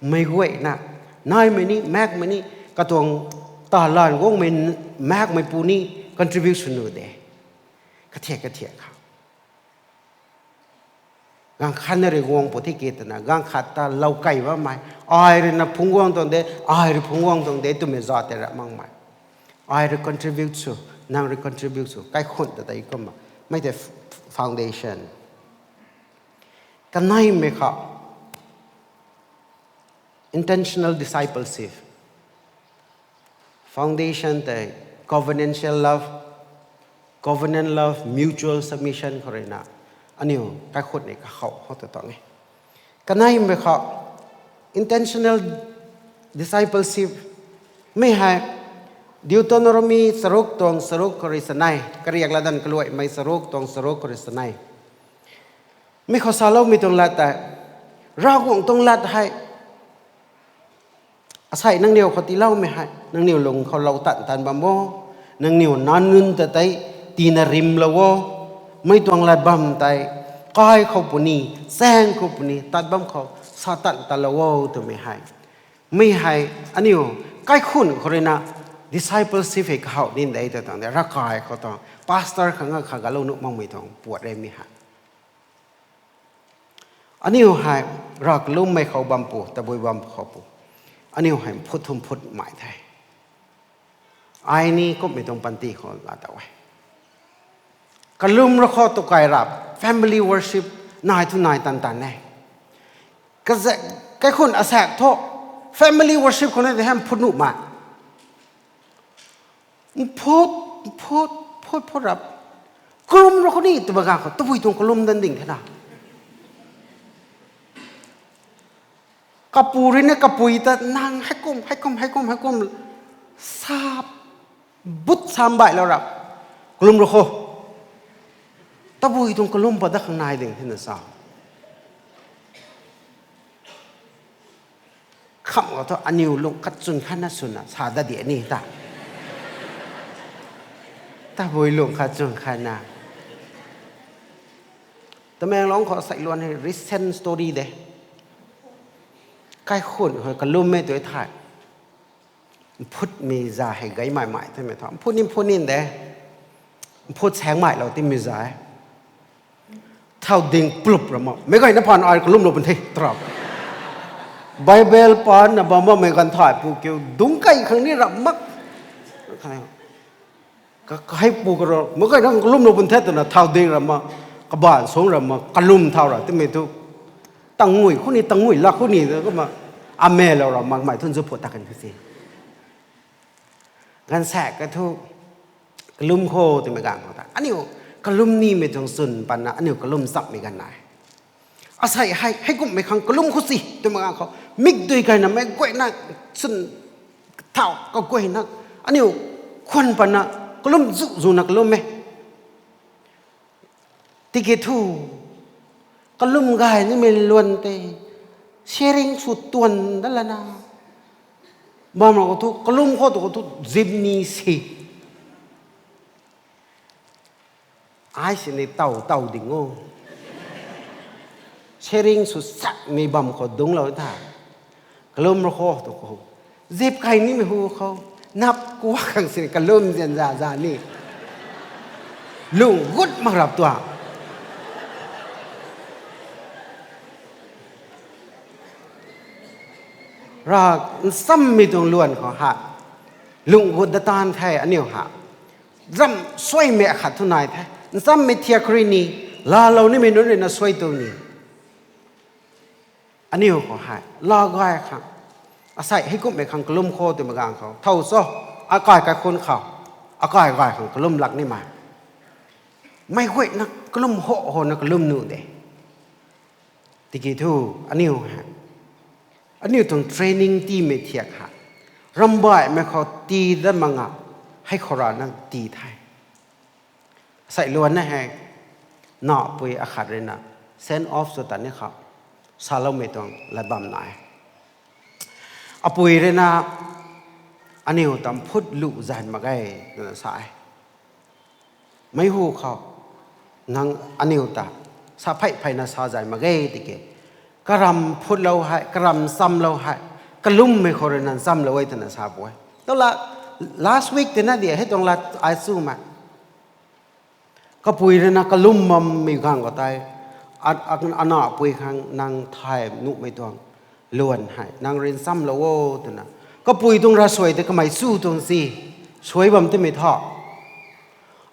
Meic guayna naimei ni, maekmei ni, katuang talan guangmei, maekmei pu ni contribute sw nuh de. Kathiak kathiak kha. Gaanv khatna rui guang pu thi ki twna, gaanv khat ta lou kei bammei. Ai rui na phungc guang tuang de, ai rui phungc guang tuang de twmei zat tei ram makmei. Ai rui contribute sw, nang rui contribute sw, kaikhunh ta tei kumna. Mei tei f-, foundation. Kaneimei kha, intentional discipleship. Foundation tei covenantal love, covenant love, mutual submission khou rui na. Aniu kaikhunh ni kakhou khou ta tuang e. Kaneimei kha, intentional discipleship. Mei hei Deuteronomy charuk tuang charuk khou rui chanei, kariak latdanv kaluaimei charuk tuang charuk khou rui chanei. Mi khou saloumei tuang lat tei, Ravguangc tuang lat hei asei nangniw khou tiiloumei hei nangniw lung khou lou tan tan bam o, nangniw nac nunc ta tei tiina rimlou o, mei tuang lat bam tei kai khou puni, chaeng khou puni, tat bam khou sa tan tanlou o twmei hei. Mi hei aniu kaikhunh khou rui na discipleship hei kahaw nin de ta tuang de, ravkai khou tuang pastor khang a kha galou nuh makmei tuang puat re mi hei. Aniu hei rav kalummei khou bam pu, tabui bam khou pu. Aniu hei mphut thum phut mai the. Ai ni kumhmei tuang panty khou laa taw e. Kalum rui khou tu kai rap, family worship nai thu nai tan tan e. Kazaek, kaikhunh asaekc thu family worship khou na de hei mphut nuh mai. Mphut, mphut, mphut, mphut rap. Kalum rui khou ni twba ganv khou, tabui tuang kalum dan ding the na. Kapu rui ni kapui ta nang heikum, heikum, heikum, heikum. Sa, but sam bailou rap. Kalum rui khou. Tabui tuang kalum pa da khang nai ding the na sa. Kham khou thu aniu lung khat chwn khatna swna sa dat di ni ta. Tabui lung khat chwn khatna. Tamenglong khou sailuan hei recent story de. Kaikhunh hei kalummei tu e thei. Mphutmei za hei gay mai mai twmei thu. Mphut ni mphut ni de. Mphut saeng mailou timei za e. Thau ding plup ra mak. Meic gayna phaan ai kalumlou pun the, tara. Bible paanna bam bammei ganv thai pu kiu dungc kai khang ni ram mak. Ka, kahei pu karo, meic gayna kalumlou pun the twna thau ding ra mak, kabaanv suangc ra mak, kalum thau ra timei thu. Tangui khou ni, tangui lak khou ni, kumna, amelou ra mak, mei thun zu phu ta kan kha si. Ganv saekc ka thu, kalum khou twmei ganv khou ta. Aniu, Kalum nimei tuang chwn patna aniu kalum chammei ganv nai. Asei hei, heikumhmei khang kalum khou si twmei ganv khou, mikdui kaina meic guayna chwn thau kaguayna, aniu khwan patna kalum zu zuna kalum e. Tiki thu, kalum gay nimei luan tei, sharing sw tuan dat lana, bam ra khou thu, kalum khou tu khou thu, zip ni si. Ai sini taw taw ding o. Sharing sw sakmei bam khou dungclou tha. Kalum ra khou tu khou, zip kai nimei hu khou, nap kuak khang sini kalum zian za za ni. Lung gut mak rap tuang. Ra, nchammei tuang luan khou ha, lung gut dat taanv the aniu ha. Ram suaimei akhat thu nai the. Nchammei thiak khou rui ni, laalou nimei nunc rui na suai tu ni. Aniu khou hei laa gay khang, asei heikumhmei khang kalum khou twmei ganv khou thow cho, akai kaikhunc khou, akai gay khang kalum lak nimei, meic guayna kalum ho hona kalum nuh de. Tiki thu, aniu hei, aniu tuang training tiimei thiak ha, rambaihmei khou tii dat mak nga, hei khou rana tii the. Sei luan na hei, napui akhat rui na send off sw tat ni khou, saloumei tuang lat bam nai. Apui rui na, aniu ta mphut lu zan mak ge, twna sa e. Meic hu khou, nang aniu ta, sa phey pheyna sa zay mak ge tiki, karam phutlou hei, karam nchamlou hei, kalummei khou rui na nchamlou e twna sa pu e. Tala, last week tina di hei tuang lat ai chu ma. Kapui rui na kalum bammei ganv khou tei, a, a, anapui khang nang thay nuhmei tuang luan hei nang rui nchamlou o twna, kapui tuang ravsuai tei kamei chu tuang si, suai bam timei tho.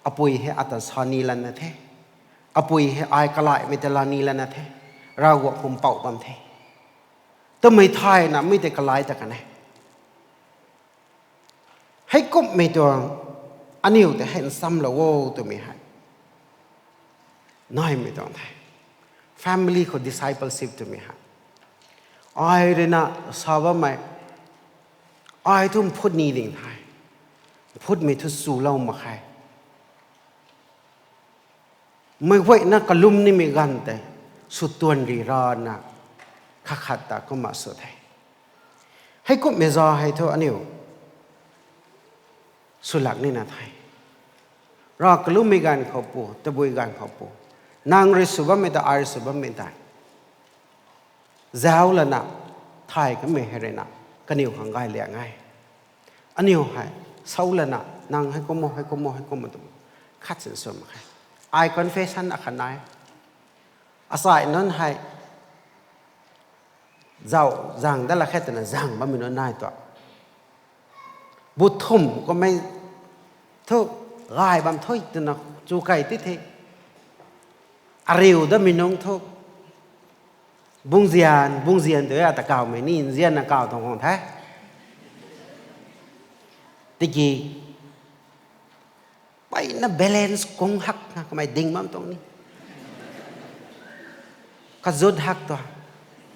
Apui hei ata sa ni lana the. Apui hei ai kalaimei ta la ni lana the. Ravguangc khum pouh bam the. Twmei thayna mi tei kalai ta kan e. Heikumhmei tuang, aniu tei hei nchamlou o twmei hei, naimei tuang the. Family khou discipleship twmei hei, ai rui na sa bammei, ai thu mphut ni ding the. Mphutmei thu chulou mak khe. Meic guayna kalum nimei ganv tei, sw tuan ri rana, khat khat ta kumna sw the. Heikumhmei za hei thu aniu swlak nina the. Rav kalummei ganv khou pu, tabui ganv khou pu, nang rui sw bammei ta, ai rui sw bammei tei zauc lana, thay kamei hei rui na, kaniw khang gay liang e. Aniu hei, sau lana, nang hei kumna, hei kumna, hei kumna tu, khat sin sw mak khe. Ai confession akhat nai. Asai nunc hei, zauc zang dat la khe twna zang bammei nunc nai tuang. Buthum kummei thu, gay bam thu twna chu kei ti the. Ariu datmei nunc thu, bungzian, bungzian tu e, ata kawmei ni nzianna kaw tuang khang the. Tiki, mpeyna balance kung hakna kamei ding bam tuang ni. Kazut hak tu,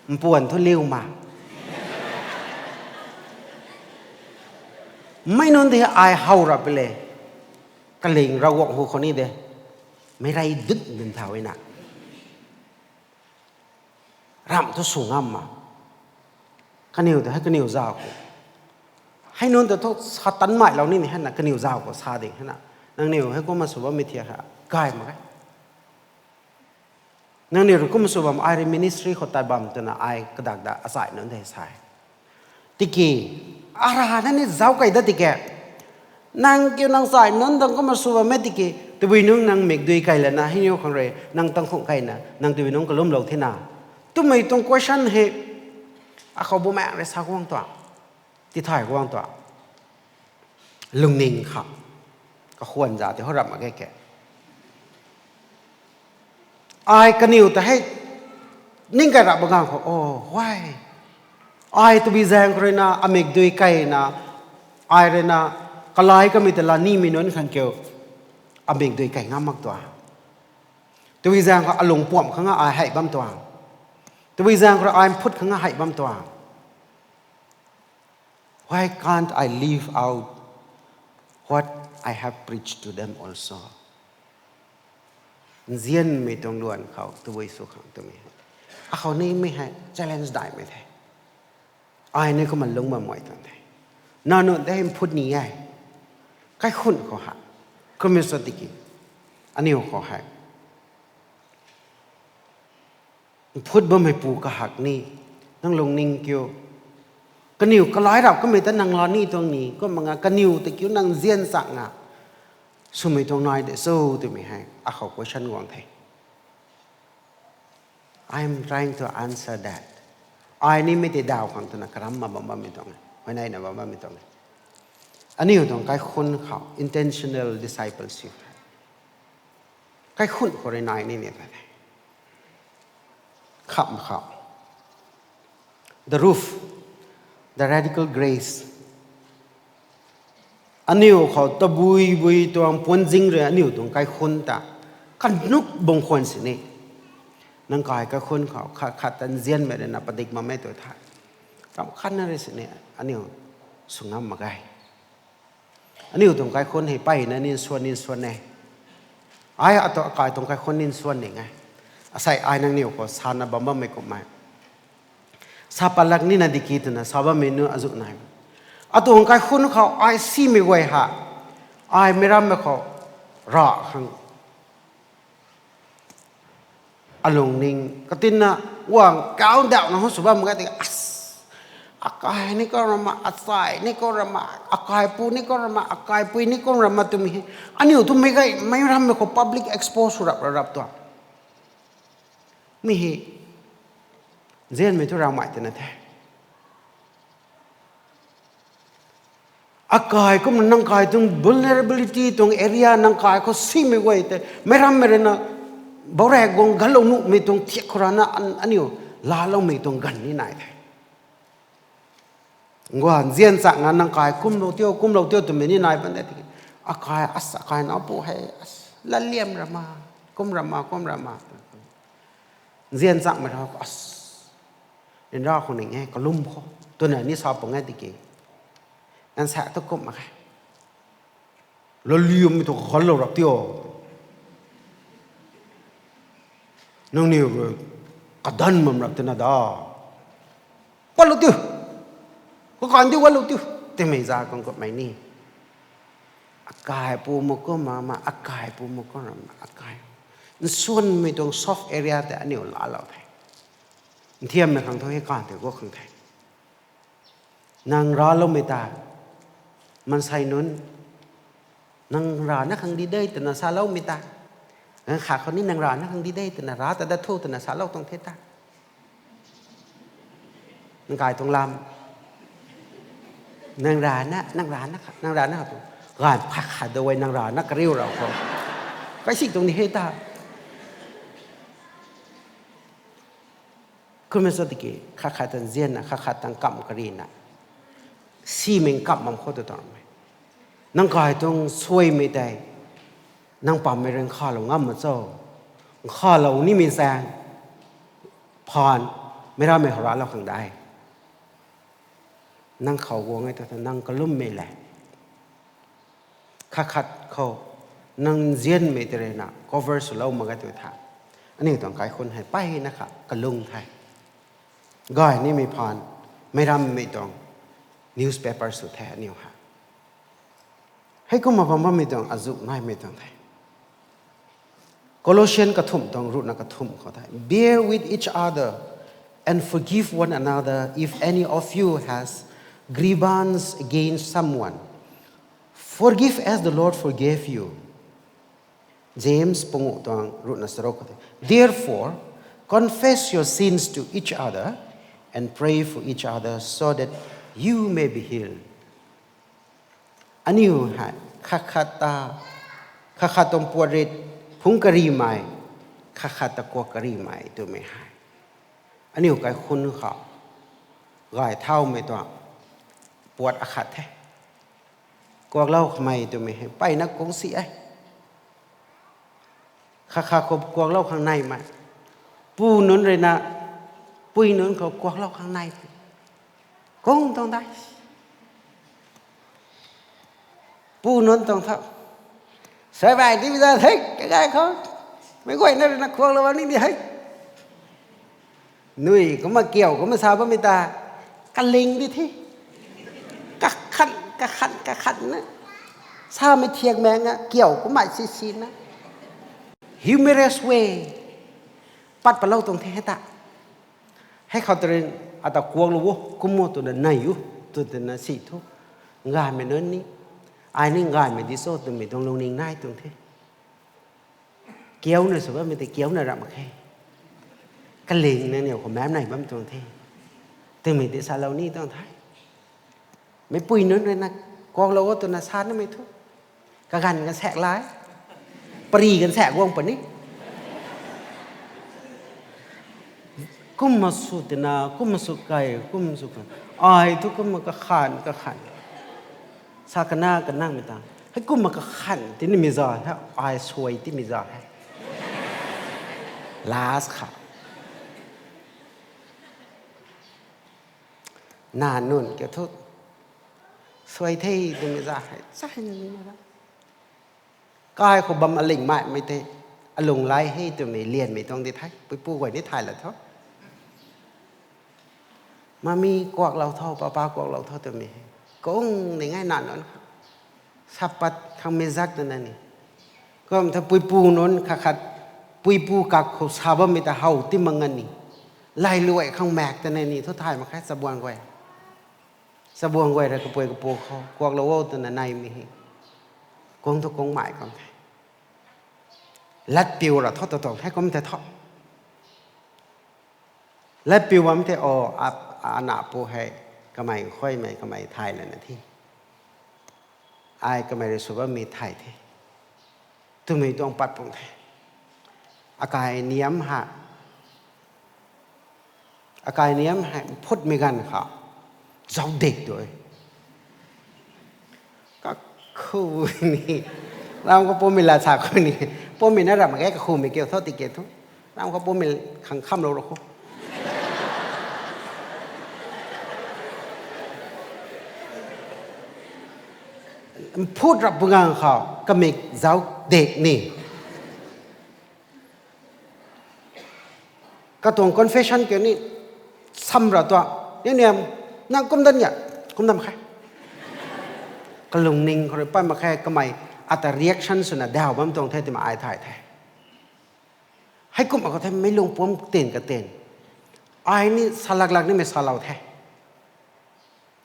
mpuan thu liu ma. Meic nunc di ai how ra pele. Kaling Ravguangc hu khou ni de, meic rey dut dun thau e na. Ramh thu sw ngam ma. Kaniw ta hei kaniw zauc khou, hei nunc ta thu sa tanmei lou ni ni hei na, kaniw zauc khou sa ding hei na. Nangniw hei kumna sw bammei thiak hei gay mak e. Nangniw rui kumna sw bam, ai rui ministry khou tat bam twna ai kadak da achai nunc de sa e. Tiki, ara na ni zauc kei dat tiki, nang kiu nang chai nunc dang kumna sw bam e tiki, tabui nungc nang mikdui kei lana, hei niw khang rui nang tangkhung kei na, nang tabui nungc kalumlou thena, twmei tuang question hei, akhou bumaengc rui sa guang tuang, tithay guang tuang, lungning kha, kakhwan za tei how ramh mak ge ke. Ai kaniw ta hei, ning kai rap bam ganv khou, o, huay. Ai tabui zaeng khou rui na, amikdui kei na, ai rui na, kalai kamei ta la nimei nunc khang kiu, amikdui kei ngam mak tuang. Tabui zaeng khou alung puamh khang a ai hei bam tuang. Tabui zaeng khou ai mphut khang a hei bam tuang. Why can't I live out what I have preached to them also? Nzianmei tuang luan khou tabui sw khang twmei hei, akhou nimei hei challenge daihmei the. Ai ni kumna lungc bam mei tuang the. Nang nunc tei mphut ni e. Kaikhunh khou hei, kumna sa tiki, aniu khou hei mphut bammeipu kahak ni, nang lungning kiu, kaniw kalai rap kamei ta nang la ni tuang ni, kumna nga kaniw ta kiu nang nzian chak nga swmei tuang nai de cho twmei hei akhou question guang the. I am trying to answer that. Ai nimei tei daw khang twna karam ma bam bammei tuang e, huayneina bam bammei tuang e. Aniu tuang kaikhunh khou intentional discipleship, kaikhunh khou rui nai ni ni ta the. Kham khou, the roof, the radical grace. Aniu khou tabui bui tuang puanzing rui aniu tuang kaikhunh ta kanuk bung khwan sini, nang kai kaikhunh khou khat khat ta nzianmei rui na padik makmei tu the. Ram khatna rui sini aniu sw ngam mak ge. Aniu tuang kaikhunh hei mpeyna nin swan nin swan e. Ai ata akai tuang kaikhunh nin swan ning e. Asei ai nangniw khou sana bam bammei kumhmei, sa patlak nina diki twna sa bammei nunc azuh nai. Atuang kaikhunh khou ai simei guay ha, ai meic rammei khou ra khang alungning katinna guang kau ndauhna hou sw bam mak ge tiki, as, akai ni kou rama, asei ni kou rama, akaipu ni kou rama, akaipui ni kou rama twmei hei, aniu twmei gay meic rammei khou public expose sw rap ra rap tuang. Mi hei nzianmei thu Ravmei twna the. Akai kumna nang kai tuang vulnerability tuang area nang kai khou simei guay tei meic rammei rui na baurak guang ganlou nuhmei tuang thiak khou rana an- aniu laaloumei tuang ganv ni nai the. Nguan nzian chak nga nang kai kumlou tiu kumlou tiu twmei ni nai pan de tiki, akai as akai napu hei as laliam rama, kum rama kum rama, nzian chakmei rau as, ryanra khou ning e kalum khou twna ni sa pung e tiki, nganvsaekc tu kum mak khe. Laliammei tu kakhonlou rap tiu, nangniw rui kadan bam rap tina da, patlou tiu, kakan di guatlou tiu, twmei za kang kummei ni, akaipu mak kum rama, akaipu mak kum rama, akai nsuanmei tuang soft area tei aniu laalou the. Nthiammei khang thu hei kan tei gu khang the. Nang raloumei ta, maansei nunc, nang rana khang di de twna saloumei ta, ganv khat khou ni nang rana khang di de twna ra ta dat thu twna salou tuang the ta. Nang kai tuang lam, nang rana, nang rana kha- nang rana kha tu, ganv khat khat da e nang rana kariu rau khou, kaisi tuang ni he ta. Kumna sa tiki khat khat ta nzianna, khat khat ta nkamh karina, simei nkamh bam khou tu tuang e. Nang kai tuang suaimei tei nang pammei rui nkhavlou ngam mak cho? Nkhavlou nimei zaeng phaan meic rammei khou raclou khang de. Nang khou guang e tu tha nang kalummei le, khat khat khou nang nzianmei tei rui na cover swlou mak ge tu tha, aniu tuang kaikhunh hei mpeyna kha kalung the. Gay nimei phaan meic rammei tuang newspaper sw the aniu hei. Heikumna bam bammei tuang azuh naimei tuang the. Colossians kathumh tuang ruhna kathumh khou the, bear with each other and forgive one another if any of you has grievance against someone. Forgive as the Lord forgave you. James panguh tuang ruhna charuk khou the, therefore, confess your sins to each other and pray for each other so that you may be healed. Aniu hei khat khat ta, khat khat tuang puat rit phungc karimei, khat khat ta kuak karimei twmei hei aniu kaikhunh khou gay thaumei tuang puat akhat the. Kuaklou kamei twmei hei mpeyna kungsi e. Kha kha khou kuaklou khang naimei. Pu nunc rui na, pui nunc khou kuaklou khang nai. Kung tuang dai. Pu nunc tuang tho. Sai bai di biza hei, kagai khou. Meic guayna rui na kuaklou ni di hei. Nui kumna kiu kumna sa bammei ta. Kaling di the. Kakhan, kakhan, kakhan na. Samei thiak mei nga kiu kumna si si na. Humorous way. Pat palou tuang the hei ta. Hei khou tei rui ata kuaklou o, kum o twna nai o, tw twna si thu. Ngaymei nunc ni. Ai ni ngaymei di cho twmei tuang lungning nai tuang the. Kiu na sw bammei tei kiu na ramh mak khe. Kaling na niw khou mem nai bam tuang the. Twmei tei salou ni tuang the. Meicpui nunc rui na kuaklou o twna sa namei thu. Kaganv kan saek lai. Pari kan saek guang puni. Kumna sw twna, kumna sw kai, kumna sw kai. Ai thu kumna kakhan, kakhan. Sa kana kanangmei tang. Hei kumna kakhan tinimei za he, ai suai timei za he. Last kha. Na nunc kiu thu. Suai the twmei za hei, sa hei na nunc na. Kai khou bam aling maimei tei, alung lai he twmei lianmei tuang di the, puipu guay ni thay la tho. Mami kuaklou tho, papa kuaklou tho twmei hei. Kung ni ngai na nunc. Sapat khang mei zak twna ni. Kum tha puipu nunc khat khat, puipu kak khou sa bammei ta how ti mak nga ni. Lailuai khang maek twna ni thu thay mak khe chabuan guay. Chabuan guay rui kapui kapu khou kuaklou o twna naimei hei. Kung thu kung mai kum the. Latpiu ra tho tu tuang the kum the tho. Latpiu bam the o, a, ana pu hei kamei khuaymei kamei thay lana the. Ai kamei rui sw bammei thay the. Twmei tuang pat pung the. Akai niam ha. Akai niam hei mphutmei ganv khou zauc dik tu e. Kakhu ni. Ram khou pummei la sa khou ni. Pummei na ram ge kakhumei kiu tho tiki thu. Ram khou pummei khang khamlou ru khou. Mphut rap bu ganv khou kamik zauc dik ni. Katuang confession kiu ni sam ra tua. Ni niam, nang kum dan ya, kum dan mak khe. Kalungning khou rui pat mak khe kamei ata reaction swna daw bam tuang the twmei ai thay the. Heikumna khou the meic lungpuam ten katen. Ai ni salak lak nimei salou the.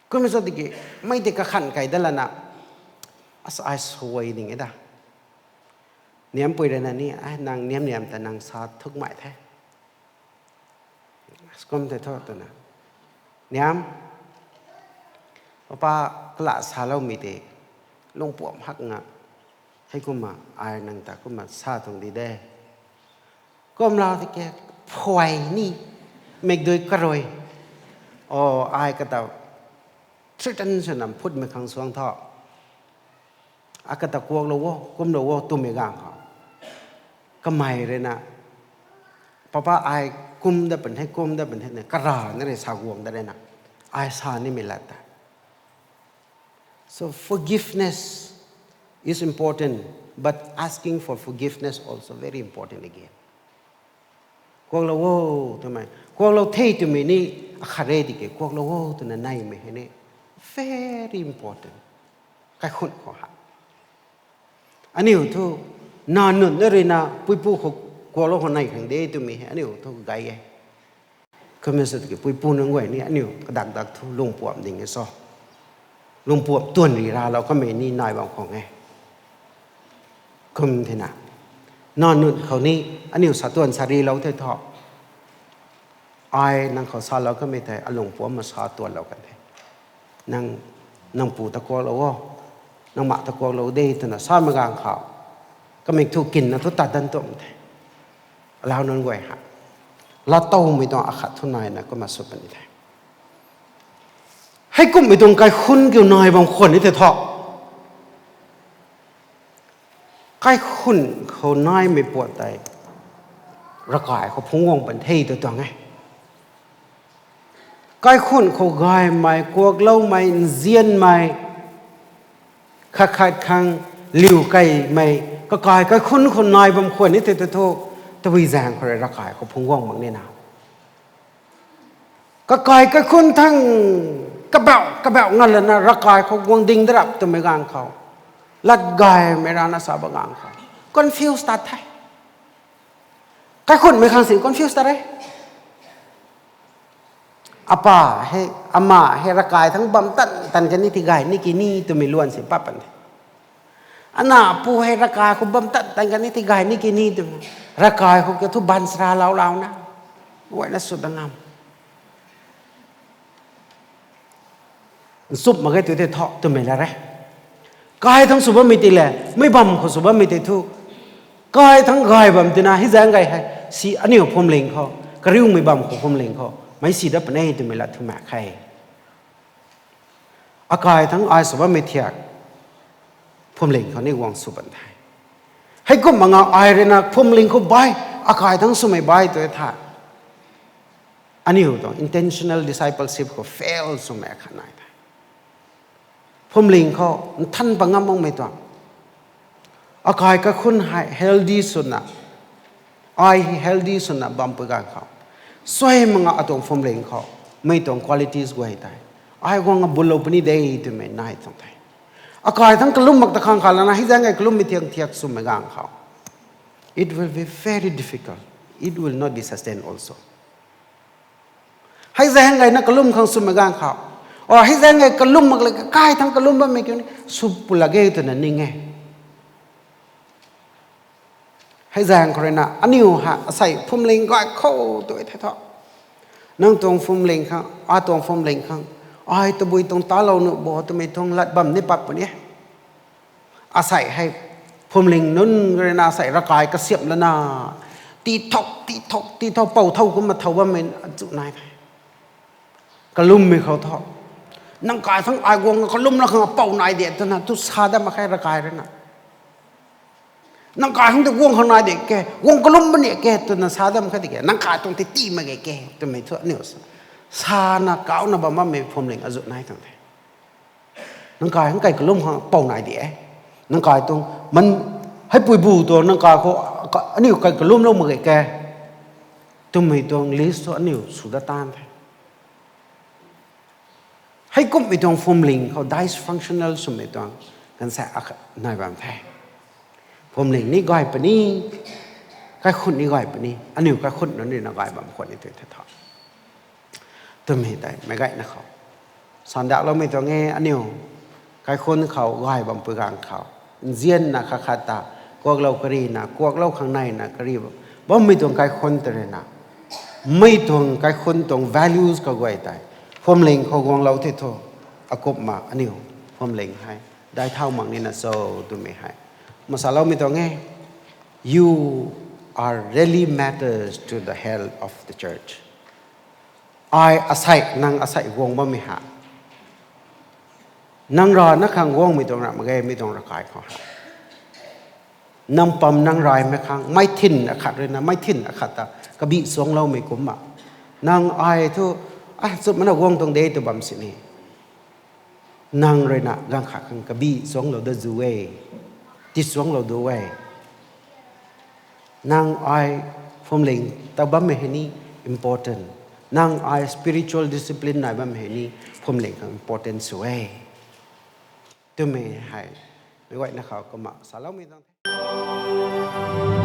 Kummei sa tiki, mei tei kakhan kai dat lana, asa ai suai ding e da. Niampui rui na ni, ai nang niam niam ta nang sa thukmei the. Kum tei thu twna. Niam, papa kala saloumei tei, lungpuam hak nga, heikumna ai nang ta kumna sa tuang di de. Kumlou tiki, phuay ni, mikdui karui. O, ai kata, threaten swna mphutmei khang suang tho. Akata kuaklou o, kumlou o twmei ganv khou. Kamei rui na, papa ai kum dat pun the, kum dat pun the na, kara na rui sa guang dat rui na. Ai sa nimei lat ta. So forgiveness is important, but asking for forgiveness also very important again. Kuaklou o twmei, kuaklou the twmei ni akhat re tiki, kuaklou o twna naimei hei ni very important. Kaikhunh khou ha. Aniu thu, na nunc na rui na puipu khou kuaklou khou nai khang de twmei hei aniu thu gay e. Kummei sa tiki puipu nunc guay ni aniu kadak dak thu lungpuam ding e so. Lungpuam tuan ri ralou kamei ni nai bam khang e. Kum thena. Na nunc khou ni aniu sa tuan sa rilou the tho. Ai nang khou salou kamei thei alungpuam ma sa tuanlou kan the. Nang, nang pu ta kuaklou o, nang ma ta kuaklou de twna samei ganv khou. Kamei thu kinna thu tat dan tuam the. Alau nunc guay ha. Laatowmei tuang akhat thu naina kumna sw puni the. Heikumhmei tuang kaikhunh kiu nai bam khwan ni the tho. Kaikhunh khou naimei puat tei ravkai khou phungc guang pan the tw tuang e. Kaikhunh khou gaymei, kuakloumei, nzianmei, khat khat khang liu keymei, kakai kaikhunh khou nai bam khwan ni tei tw thu, tabui zaeng khou rui ravkai khou phungc guang mak nina. Kakai kaikhunh thang kabauh kabauh ngat lana ravkai khou guang ding da rap twmei ganv khou, lat gaymei rana sa ba ganv khou confuse tat the. Kaikhunhmei khang sin confuse tat re. Apa hei, ama hei ravkai thang bam tan tan kan ni ti gay ni ki ni twmei luan si pat pan the. Ana pu hei ravkai khou bam tan tan kan ni ti gay ni ki ni twmei, ravkai khou kiu thu baanchara lau launa, guayna sw da ngam. Nchumh mak ge tu tei thu twmei la re. Kai thang sw bammei tei le, mei bam khou sw bammei tei thu, kai thang gay bam tina hei zaeng gay hei si aniu phuamling khou, kariumei bam khou phuamling khou meic si dat puni e twmei lat thu mak khe. Akai thang ai sw bammei thiak phuamling khou ni guang sw bam the. Heikumna nga ai ruina phuamling khou bai, akai thang swmei bai tu tha, aniu tuang intentional discipleship khou fail swmei khat nai the. Phuamling khou nthan pat ngam makmei tuang, akai kaikhunh hei healthy swna, ai hei healthy swna bampui ganv khou, suai mak nga atuang phuamling khou mei tuang qualities guay tei ai guang abunlou puni de twmei nai tuang the. Akai thang kalum mak ta khang kha lana hei zaeng gay kalummei thiang thiak swmei ganv khou, it will be very difficult. It will not be sustained also. Hei zaeng gayna kalum khang swmei ganv khou, o hei zaeng gay kalum mak le, kai thang kalum bammei kiu ni sw pu lak ge twna ning e. Hei zaeng khou ruina aniu ha asei phuamling gay khou tu the thu, nang tuang phuamling khang, atuang phuamling khang, ai tabui tuang talou nuh bo twmei tuang lat bam ni pat puni e. Asei hei phuamling nunc ruina asei ravkai kasiamh lana, ti thou ti thou ti thou pou thou kumna thou bammei achu nai the. Kalummei khou thu, nang kai thang ai guang kalum la khang pou nai de twna thu sa dat mak khe ravkai ruina. Nang kai thang tei guang khang nai de ke, guang kalum puni ke twna sa dat mak khe di ke, nang kai tuang tei tii mak ge ke twmei thu aniu sa, sana kauna bam bammei phuamling achu nai tuang the. Nang kai thang kai kalum khang pou nai de e. Nang kai tuang man, heipui bu tuang nang kai khou, aniu kai kalumlou mak ge ke twmei tuang list thu aniu sw dat taanv the. Heikumhmei tuang phuamling khou dysfunctional swmei tuang ganv sa akhat nai bam the. Phuamling ni gay puni, kaikhunh ni gay puni, aniu kaikhunh nunc ruina gay bam khwan ni tu the thu twmei tei meic gayna khou sandakloumei tuang e. Aniu kaikhunh khou gay bampui ganv khou, nzianna khat khat ta, kuaklou karina, kuaklou khang naina kari bammei tuang kaikhunh tei ruina, mei tuang kaikhunh tuang values kaguay tei phuamling khou guanglou the thu, akumhna aniu phuamling hei daic thau mak nina cho twmei hei masaloumei tuang e. You are really matters to the health of the church. Ai asei, nang asei guang bammei ha, nang rana khang guangmei tuang ra mak ge, mi tuang ravkai khou ha. Nang pam nang raymei khang mei thin akhat ruina mei thin akhat ta kabi chuangloumei kumna, nang ai thu, a, chumna guang tuang de tw bam sini, nang ruina ganv khat khang kabi chuanglou da zu e, ti chuanglou du e. Nang ai phuamling ta bammei hei ni important. Nang ai spiritual discipline nai bammei hei ni phuamling khang important sw e twmei hei meic gayna khou kumna saloumei tuang the.